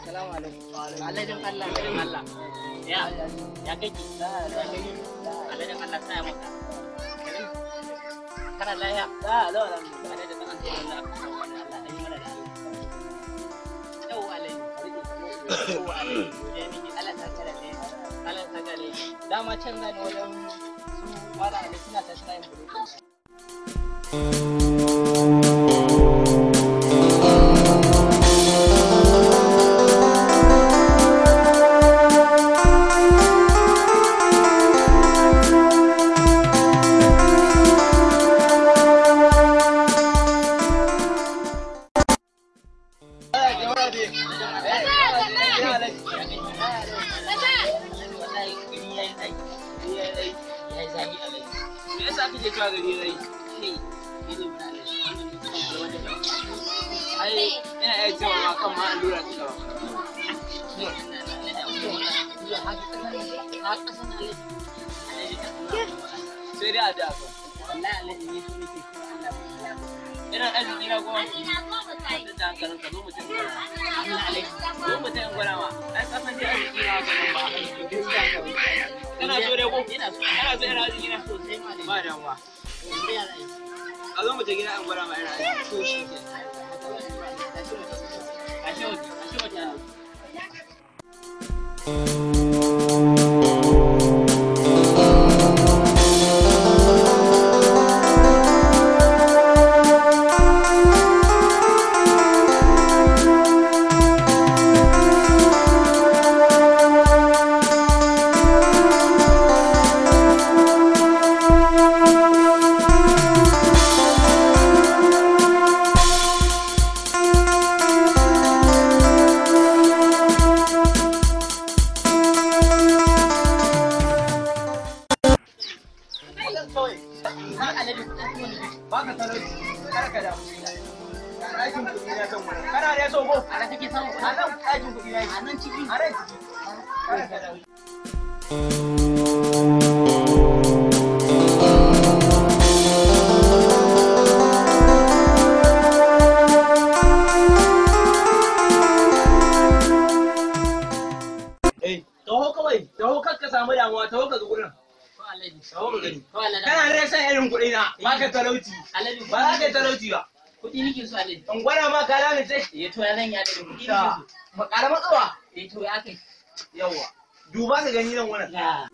Salamu alaikum. Alhajin Allah, alhajin Allah. Ya, ya kake? Ya gani? Alhajin Allah saya maka. Kana lafiya? La, la, alhajin Allah sai Allah. Allah ayi mana da Allah. Yau alhaji. Yau alhaji. Ya miki Allah ta kare ne. Allah ta kare. Dama can zani wajen su mala alhaji suna ta suna yin burodi. Me yasa kake cewa gari yayi? Ai, ina iya cewa ma kan ma allura suka ba. Sai dai a da ka. Ina arziki na goma. Kwantar da hankalin ka zo mutum gwara. Zo mutum gwara ma. Ai kasan dai arziki na haka nan ba. Kana so dai ko? Kana so ina arziki na? Ba damuwa. A zo mutum gida an gwara ma ina arziki. To shi ke. Ashe waje, ashe waje. Baka talauci, kar ka damu. Ɗakin kuɗi na kan wani. Kana da so ko? A nan kake samu A nan ɗakin kuɗi na A nan ciki? A nan ciki. Kar ka damu. Eh, taho kawai, taho kar ka samu damuwa, taho ka zo gurin. Taho ka gani. Kana da san irin kuɗi na, baka talauci. Ba za ka yi talauci ba. Kuɗi nake so Alhaji. In gwada ma ka lalace. Eh to ya zan yi Alhaji kuɗi nake Ta, so. ba ƙara matsowa. Eh to ya kai. Yawwa. Duba ka gani nan wurin. La.